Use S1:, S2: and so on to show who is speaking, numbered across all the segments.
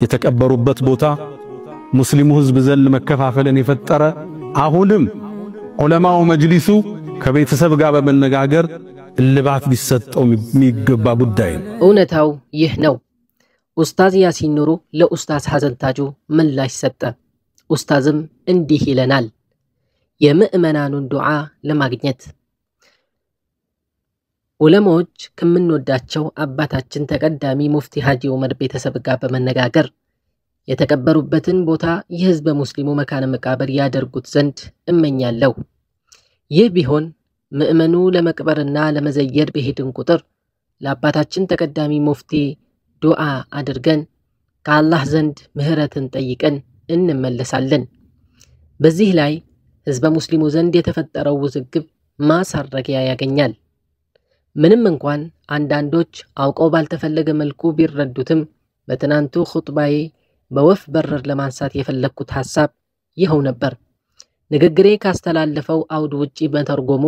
S1: የተቀበሩበት ቦታ ሙስሊሙ ህዝብ ዘንድ መከፋፈልን የፈጠረ አሁንም ዑለማው መጅሊሱ ከቤተሰብ ጋር በመነጋገር እልባት ሊሰጠው የሚገባ ጉዳይ ነው።
S2: እውነታው ይህ ነው። ኡስታዝ ያሲን ኑሩ ለኡስታዝ ሐሰን ታጁ ምላሽ ሰጠ። ኡስታዝም እንዲህ ይለናል። የምዕመናኑን ዱዓ ለማግኘት ዑለማዎች ከምንወዳቸው አባታችን ተቀዳሚ ሙፍቲ ሐጂ ዑመር ቤተሰብ ጋር በመነጋገር የተቀበሩበትን ቦታ የህዝበ ሙስሊሙ መካነ መቃብር ያደርጉት ዘንድ እመኛለሁ። ይህ ቢሆን ምዕመኑ ለመቅበርና ለመዘየር በሄድን ቁጥር ለአባታችን ተቀዳሚ ሙፍቲ ዱዓ አድርገን ከአላህ ዘንድ ምህረትን ጠይቀን እንመለሳለን። በዚህ ላይ ህዝበ ሙስሊሙ ዘንድ የተፈጠረው ውዝግብ ማሳረጊያ ያገኛል። ምንም እንኳን አንዳንዶች አውቀው ባልተፈለገ መልኩ ቢረዱትም በትናንቱ ኹጥባዬ በወፍ በረር ለማንሳት የፈለግኩት ሐሳብ ይኸው ነበር። ንግግሬ ካስተላለፈው አውድ ውጪ በተርጎሙ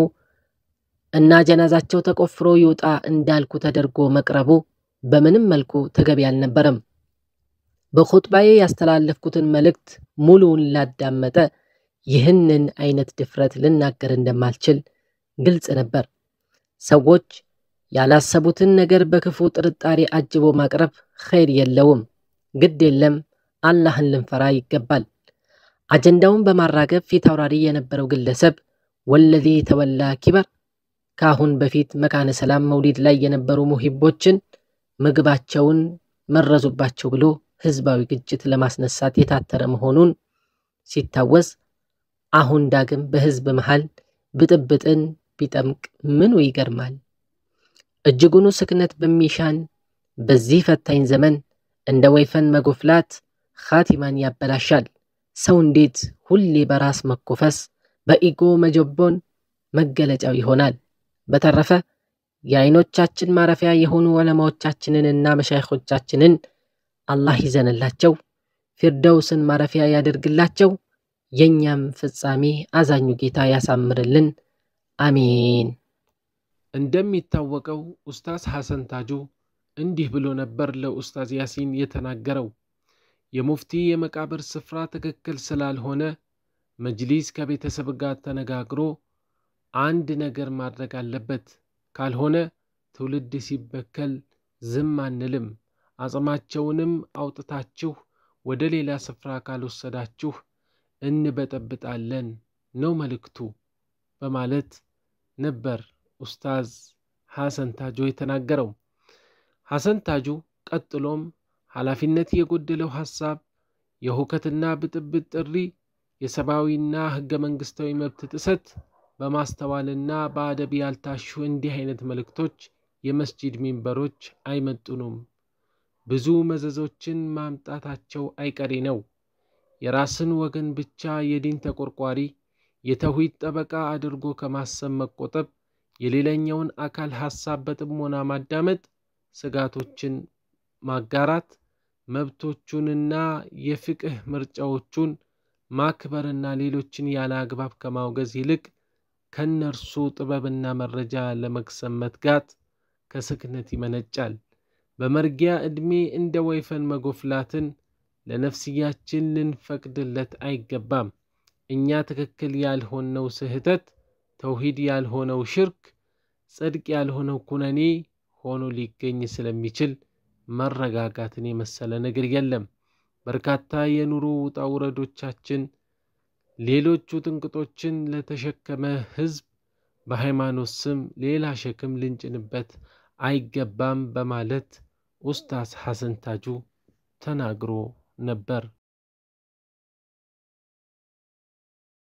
S2: እና ጀናዛቸው ተቆፍሮ ይውጣ እንዳልኩ ተደርጎ መቅረቡ በምንም መልኩ ተገቢ አልነበረም። በኹጥባዬ ያስተላለፍኩትን መልእክት ሙሉውን ላዳመጠ ይህንን አይነት ድፍረት ልናገር እንደማልችል ግልጽ ነበር። ሰዎች ያላሰቡትን ነገር በክፉ ጥርጣሬ አጅቦ ማቅረብ ኸይር የለውም። ግድ የለም፣ አላህን ልንፈራ ይገባል። አጀንዳውን በማራገብ ፊት አውራሪ የነበረው ግለሰብ ወለዚ ተወላ ኪበር ከአሁን በፊት መካነ ሰላም መውሊድ ላይ የነበሩ ሙሂቦችን ምግባቸውን መረዙባቸው ብሎ ህዝባዊ ግጭት ለማስነሳት የታተረ መሆኑን ሲታወስ፣ አሁን ዳግም በህዝብ መሃል ብጥብጥን ቢጠምቅ ምኑ ይገርማል? እጅጉኑ ስክነት በሚሻን በዚህ ፈታኝ ዘመን እንደ ወይፈን መጎፍላት ኻቲማን ያበላሻል። ሰው እንዴት ሁሌ በራስ መኮፈስ በኢጎ መጀቦን መገለጫው ይሆናል? በተረፈ የአይኖቻችን ማረፊያ የሆኑ ዑለማዎቻችንንና መሻይኾቻችንን አላህ ይዘንላቸው፣ ፊርደውስን ማረፊያ ያደርግላቸው፣ የእኛም ፍጻሜ አዛኙ ጌታ ያሳምርልን። አሚን።
S3: እንደሚታወቀው ኡስታዝ ሐሰን ታጁ እንዲህ ብሎ ነበር ለኡስታዝ ያሲን የተናገረው። የሙፍቲ የመቃብር ስፍራ ትክክል ስላልሆነ መጅሊስ ከቤተሰብ ጋር ተነጋግሮ አንድ ነገር ማድረግ አለበት። ካልሆነ ትውልድ ሲበከል ዝም አንልም። አጽማቸውንም አውጥታችሁ ወደ ሌላ ስፍራ ካልወሰዳችሁ እንበጠብጣለን ነው መልእክቱ በማለት ነበር ኡስታዝ ሐሰን ታጁ የተናገረው። ሐሰን ታጁ ቀጥሎም ኃላፊነት የጎደለው ሐሳብ፣ የሁከትና ብጥብጥ ጥሪ፣ የሰብአዊና ሕገ መንግሥታዊ መብት ጥሰት፣ በማስተዋልና በአደብ ያልታሹ እንዲህ አይነት መልእክቶች የመስጂድ ሚንበሮች አይመጥኑም፣ ብዙ መዘዞችን ማምጣታቸው አይቀሬ ነው። የራስን ወገን ብቻ የዲን ተቆርቋሪ፣ የተውሂድ ጠበቃ አድርጎ ከማሰብ መቆጠብ፣ የሌላኛውን አካል ሐሳብ በጥሞና ማዳመጥ፣ ስጋቶችን ማጋራት፣ መብቶቹንና የፍቅህ ምርጫዎቹን ማክበርና ሌሎችን ያለ አግባብ ከማውገዝ ይልቅ ከነርሱ ጥበብና መረጃ ለመቅሰም መትጋት ከስክነት ይመነጫል። በመርጊያ ዕድሜ እንደ ወይፈን መጎፍላትን ለነፍስያችን ልንፈቅድለት አይገባም። እኛ ትክክል ያልሆነው ስህተት፣ ተውሂድ ያልሆነው ሽርክ፣ ጽድቅ ያልሆነው ኩነኔ ሆኖ ሊገኝ ስለሚችል መረጋጋትን የመሰለ ነገር የለም። በርካታ የኑሮ ውጣ ውረዶቻችን፣ ሌሎቹ ጥንቅጦችን ለተሸከመ ሕዝብ በሃይማኖት ስም ሌላ ሸክም ልንጭንበት አይገባም በማለት ኡስታዝ ሐሰን ታጁ ተናግሮ ነበር።